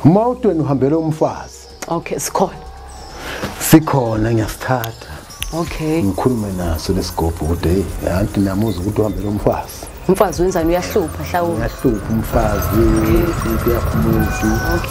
Uma utweni uhambele umfazi. Okay, sikhona. Sikhona ngiyasithatha. Okay. Ngikhulume naso lesigubhu ukuthi hey, anti namuza ukuthi uhambele umfazi. Umfazi wenzani, uyahlupha mhlawumbe? Uyahlupha umfazi, uyakhumuzi. Okay.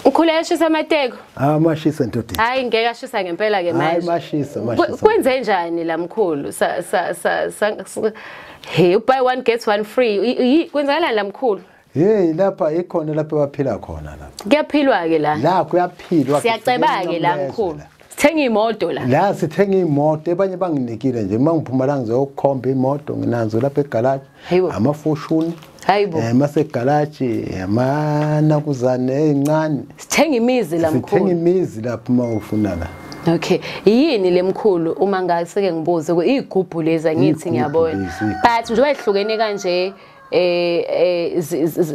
Mkhulu, amateko. Ah, mashisa ntothi. Hayi ngeke ashisa ngempela ke manje. Hayi mashisa, mashisa. Kwenze njani la mkhulu? Sa sa sa hey, buy one get one free. Kwenzakalani la mkhulu? Hey, lapha ikhona lapha baphila khona lapha. Kuyaphilwa ke la. La kuyaphilwa. Siyaceba ke la mkhulu. Sithenga imoto la. La sithenga imoto, abanye banginikile nje mangiphuma la ngizokhomba imoto nginazo lapha egarage. Amafoshuni. Hayibo. Masegalaji amanakuzane ezincane. Sithenga imizi la mkhulu. Sithenga imizi lapha uma ufuna la. Okay. Yini le mkhulu uma ngaseke ngibuze igubhu lezi ngithi ngiyabona. But njengoba ihlukene kanje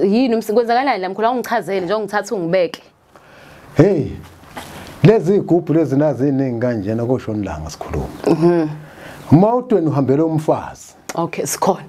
yini kwenzakalani la mkhulu, awungichazele nje ungithatha ungibeke. Hey. Lezi igubhu lezi nazi iningi kanjena koshona langa sikhuluma. Mhm. Uma utweni uhambele umfazi. Okay, sikhona.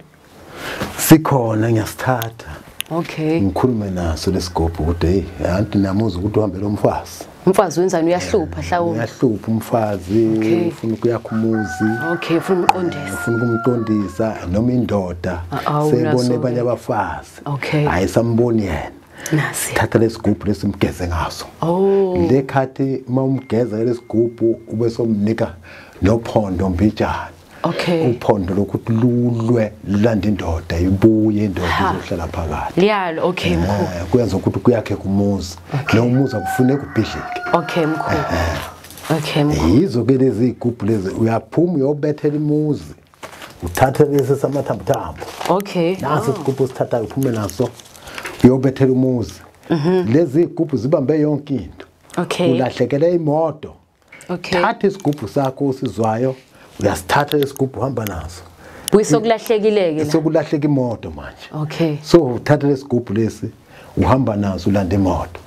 Sikhona ngiyasithatha. Okay. Ngikhulume naso lesigubhu ukuthi hey, anti namuza ukuthi uhambele umfazi. Umfazi wenzani, uyahlupha mhlawumbe? Uyahlupha umfazi, ufuna ukuyakha umuzi. Okay, ufuna umqondisa. Ufuna ukumqondisa noma indoda sebone abanye abafazi. Okay. Ayisamboni yena. Nasi. Thatha lesigubhu lesimgeze ngaso. Oh. Lekhathi uma umgeza lesigubhu ube somnika nophondo mbijana. Okay. Uphondo lokuthi lulwe lulanda indoda ibuye indoda izohlala phakathi. Liyalo, okay mkhulu. Kuyenza ukuthi kuyakhe kumuzi. Lo muzi akufuneki ubhidlike. Okay mkhulu. Okay mkhulu. Yizo ke lezi igubhu lezi uyaphuma uyobethela imuzi. Uthathe lesi samathambo. Okay. Nasi isigubhu sithatha uphume naso uyobethela umuzi. Lezi igubhu zibambe yonke into. Okay. Ulahlekele imoto. Okay. Thatha isigubhu sakho osizwayo. Uyasithatha lesigubhu uhamba naso. Kuyisokulahlekeleke la. Sokulahleka imoto manje. Okay. So uthatha lesigubhu lesi uhamba naso ulanda imoto.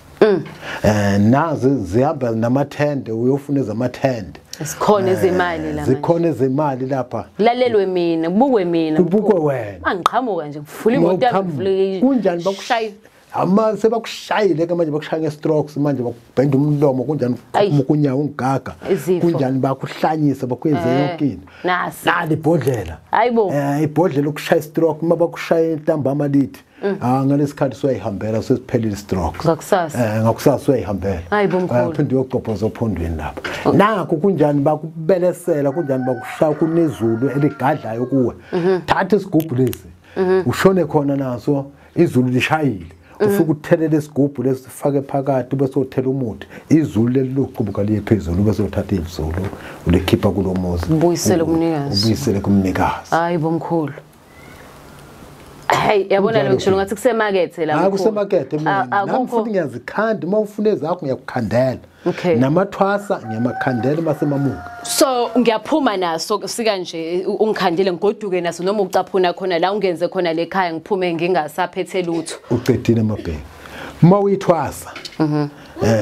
Nazi zihamba namathende, uyofuna ezamathende. Sikhona ezimali la. Zikhona ezimali lapha. Lalelwe mina, kubukwe mina. Kubukwe wena. Angiqhamuka nje ngifula imoto yami ngifule. Kunjani bakushaya? Ama sebakushayile ke manje, bakushaya ngestrokes manje, bakubhenda umlomo kunjani, ukunyawo ungaga kunjani, bakuhlanyisa bakwenze yonke into. Nasi. Nali ibhodlela. Hayibo. Ibhodlela ukushaya stroke uma bakushaya intambama lithi. Ah, ngalesikhathi soyihambela sesiphelile stroke. Ngakusasa. Ngakusasa soyihambela. Hayibo mkhulu. Uphinde uyogcobhoza ophondweni lapha. Nakho kunjani bakubelesela, kunjani bakushaya kunezulu eligadlayo kuwe. Thatha isigubhu lesi. Ushone khona naso izulu lishayile. Ufike uthelele isigubhu lesifake phakathi bese uthela umuthi, izulu leliloqubuka liye phezulu bese uthatha izulu ulikhipha kulomuzi ubuyisele kumnikazi. Ubuyisele kumnikazi. Hayibo mkhulu. Hey, yabona lo ngisho ngathi kusemakethe la mkhulu. Hayi kusemakethe mina. Nami futhi ngiyazikhanda, uma ufuna ezakho ngiyakukhandela. Okay. Namathwasa ngiyamakhandela masemamuka. So ngiyaphuma naso sika nje ungikhandile ngigoduke naso noma ucaphuna khona la ungenze khona le ekhaya ngiphume ngingasaphethe lutho. Uqedile mabheki. Uma uyithwasa.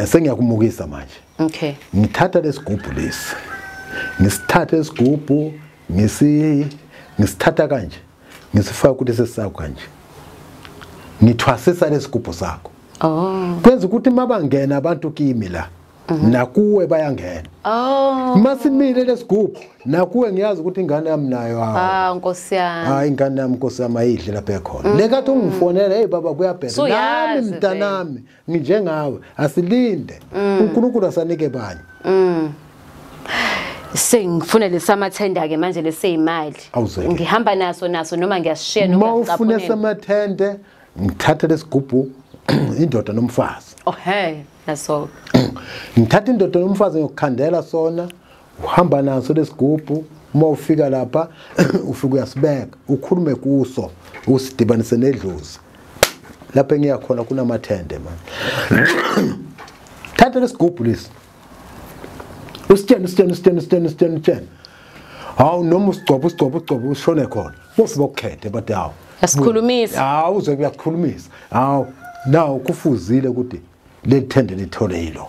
Sengiyakumukisa manje. Okay. Ngithatha lesigubhu lesi. Ngisithatha isigubhu ngisithatha kanje. Ngisifaka kulesi sakho kanje. Ngithwasisa lesigubhu sakho. Oh. Kwenza ukuthi mabangena abantu kimi la. Nakuwe bayangena. Oh. Masimile lesigubhu nakuwe ngiyazi ukuthi ingane yami nayo. Ah, Nkosi yami. Ah, ingane yami Nkosi yami ayidle lapha ekhona. Lekathi ungifonela, hey baba kuyabheda. Nami mntanami nginjengawe, asilinde. uNkulunkulu asanike bani. Sengifuna lesamathenda ke manje leseyimali. Ngihamba naso noma ngiyashiya noma ngiyacaphulela. Mawufuna samathende ngithatha lesigubhu indoda nomfazi. Oh hey, naso. Ngithatha indoda nomfazi ngiyokukhandela sona, uhamba naso lesigubhu, uma ufika lapha ufike uyasibeka, ukhulume kuso, usidibanise nedlozi. Lapha engiyakhona kunamathende manje. Thatha lesigubhu lesi. Usitshene. Hawu noma usigcobo ushone khona. Bose bakukhethe bathi hawu. Asikhulumisa. Hawu uze kuyakhulumisa. Hawu nawu kufuzile ukuthi leli thende lithole yilo.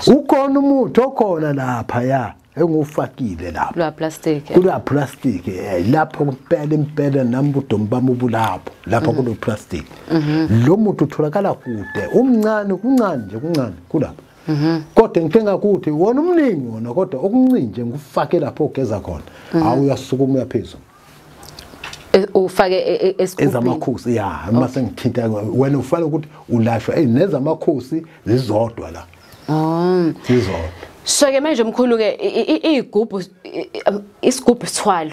Ukhona umuthi okhona lapha ya engufakile lapha. Kulwa plastic. Kulwa plastic lapho kuphela impela nami udomi bami ubulapho lapha kulo plastic. Lo muntu utholakala kude umncane kuncane nje kuncane kulapha. Kodwa ngicela ukuthi wona umningi wona kodwa okuncinje ngufake lapho ogeza khona. Awuyasukuma uyaphezulu. Ufake esigubhini ezamakhosi ya mase ngithinta wena ufana ukuthi ulashwa nezamakhosi zizodwa la. Zizodwa. So ke manje mkhulu ke igubhu isigubhu sithwalo.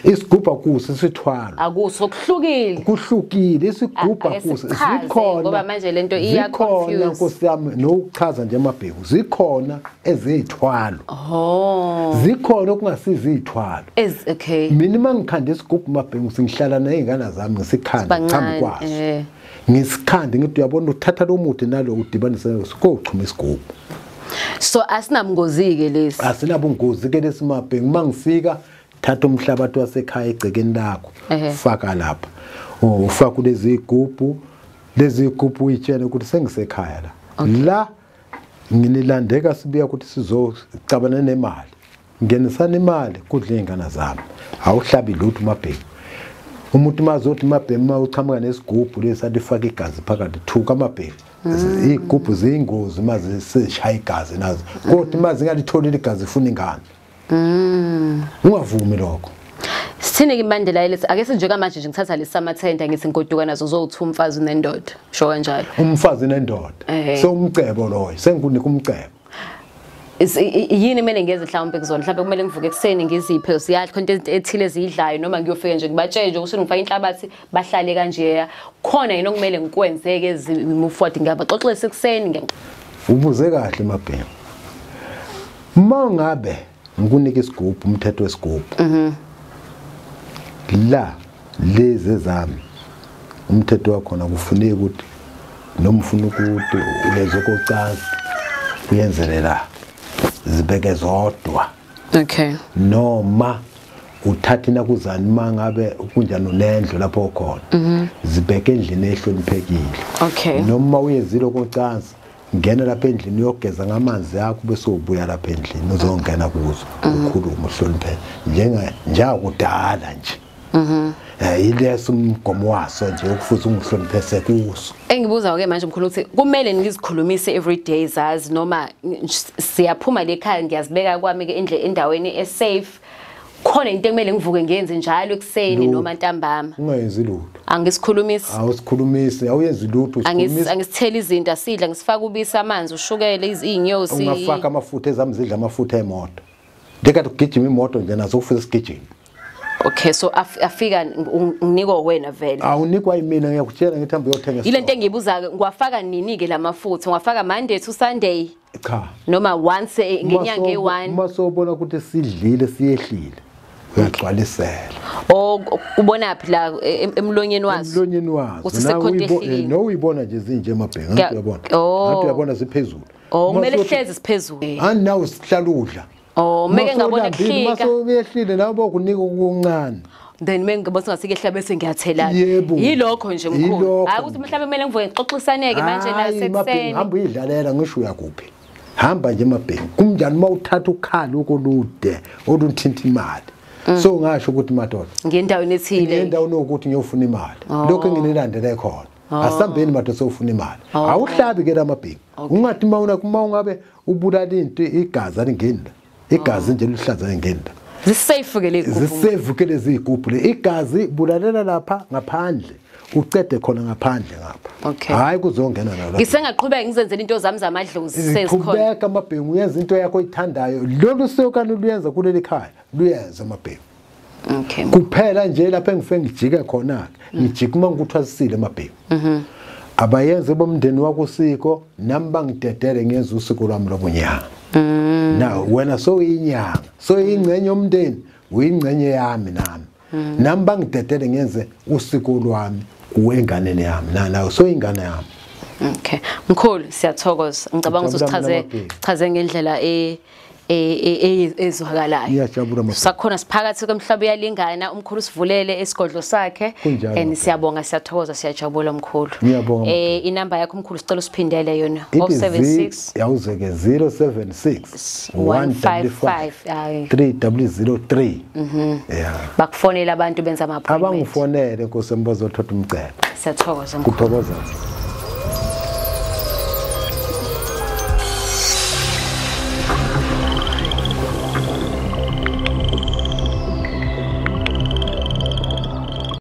Isigubhu akusi isithwalo. Akuso kuhlukile. Kuhlukile isigubhu akusi sikhona ngoba manje lento iya confuse. Zikhona Nkosi yami nokuchaza nje amabheku zikhona ezithwalo. Oh. Zikhona okungasiza izithwalo. Okay. Mina mangikhanda isigubhu mabheku singihlala nezingane zami ngisikhanda phambi kwazo. Ngisikhande ngithi uyabona uthatha lo muthi nalo udibanise sikochuma isigubhu. So asinabungozi ke lesi. Asinabungozi ke lesi mabheku mangifika thatha umhlabathi wasekhaya egcekeni lakho faka lapha ufaka kulezi igubhu lezi igubhu uyitshele ukuthi sengisekhaya la la nginilandeka sibuya ukuthi sizocabana nemali ngenisana imali kudle ingane zami awuhlabi lutho mabheku umuntu mazothi mabheku mawuchamuka nesigubhu lesi alifaka igazi phakathi thuka amabheku igubhu ziyingozi maze sishaya igazi nazo kodwa maze ngalitholile igazi ifuna ingane. Ungavumi lokho. Sithini ke imandela lethi ake sinje kamanje nje ngithatha lesamathenda ngithi ngigoduka nazo zothi umfazi nendoda sho kanjalo. Umfazi nendoda. So umcebo loyo sengikunika umcebo. Yini kumele ngeze mhlawumbe kuzona mhlawumbe kumele ngivuke ekseni ngiziphe siyadla khona into ethile ezidlayo noma ngiyofika nje ngibatshele nje ukuthi ngifake inhlabathi bahlale kanje khona yini okumele ngikwenzeke ezimove forward ngiyabaxoxela ekseni. Ubuze kahle mabhemu. Mangabe ngikunika isigubhu umthetho wesigubhu. La lezi zami umthetho wakhona kufuneka ukuthi noma ufuna ukuthi ulezo kocansi uyenzele la zibeke zodwa. Okay. Noma uthathe nakuzani mangabe kunjani unendlu lapho khona zibeke endlini ehloniphekile. Okay. Noma uyezile kocansi ngena lapha endlini uyogeza ngamanzi akho bese ubuya lapha endlini uzongena kuzo ukhuluma uhlonipheke njenga njakudala nje. Ileso umgomo waso nje ukufuthi ungihloniphese kuso. Engibuza ke manje mkhulu ukuthi kumele ngizikhulumise every day zazi noma siyaphuma lekhaya ngiyazibeka kwami ke endaweni esafe khona into ekumele ngivuke ngiyenze njalo ekseni noma ntambama. Ungayenzi lutho. Angisikhulumisi. Awusikhulumisi, awuyenzi lutho, usikhulumisa. Angisitheli izinto asidla ngisifaka ubisi amanzi ushukela izinyosi. Ungafaka amafutha ezami zidla amafutha emoto. Ndikade kugijima imoto nje nazo ufike sigijima. Okay, so afika nginikwa wena vele. Awunikwa yimina ngiyakutshela ngithi hamba uyothenga. Ile nto engiyibuza ke ngiwafaka nini ke lamafutha? Ngiwafaka Monday to Sunday? Cha. Noma once ngenyanga eyi-1. Uma sobona ukuthi sidlile siyehlile uyagcwalisela. Oh ubona phi la emlonyeni wazo? Emlonyeni wazo. No uyibona nje zinje emabhenga ngathi uyabona. Ngathi uyabona ziphezulu. Oh kumele hlezi siphezulu. Ani nawe sihlala udla. Oh meke ngabona kuhlika. Mase uyehlile nawe bokunika okuncane. Then meke ngibona singasike ehlaba bese ngiyathela. Yilokho nje mkhulu. Hayi ukuthi mhlawumbe kumele ngivuke ngixoxisaneke manje nasekuseni. Hamba uyidlalela ngisho uyakuphi. Hamba nje emabhenki. Kumnjani mawuthatha ukhala okolude oluthinta imali. So ngasho ukuthi madoda ngendaweni ethile. Ngendaweni ukuthi ngiyofuna imali. Lokho enginilandele khona. Asambeni madoda sofuna imali. Awuhlabi ke lamabhenki. Ungathi mawuna kuma ungabe ubulala into igazi alingeni. Igazi nje lihlaza ngenda. Zisafe ke lezi gubhu. Zisafe ke lezi gubhu le. Igazi bulalela lapha ngaphandle. Ucede khona ngaphandle ngapha. Okay. Hayi kuzongena nalapha. Ngisengaqhubeka ngizenzele into zami zamadlozi sezikhona. Qhubeka amabhengu uyenza into yakho oyithandayo. Lolu sokana luyenza kuleli khaya. Luyenza amabhengu. Okay. Kuphela nje lapha engifike ngijike khona ke. Ngijike uma ngikuthwasisile amabhengu. Abayenze bomndeni wakusiko nami bangidedele ngenza usiko lwami lobunyanga. Now wena so inyanga so ingcenye yomndeni uyingcenye yami nami. Nami bangidedele ngenze usiko lwami kuwenganeni yami na so ingane yami. Okay. Mkhulu siyathokoza. Ngicabanga ukuthi uchaze chaze ngendlela Ezwakalayo. Ngiyajabula mama. Sakhona siphakathi komhlaba uyalingana, umkhulu sivulele esigodlo sakhe. Kunjalo, And mama. siyabonga, siyathokoza, siyajabula mkhulu. Ngiyabonga, mama. Inamba yakho mkhulu sicela usiphindele yona. Ithi 076 yawuzeke 076 155 hayi. 3003. Yeah. Bakufonela abantu benza ama appointment. Abangifonele Nkosi yami bazothatha umcebo. Siyathokoza mkhulu. Kuthokoza.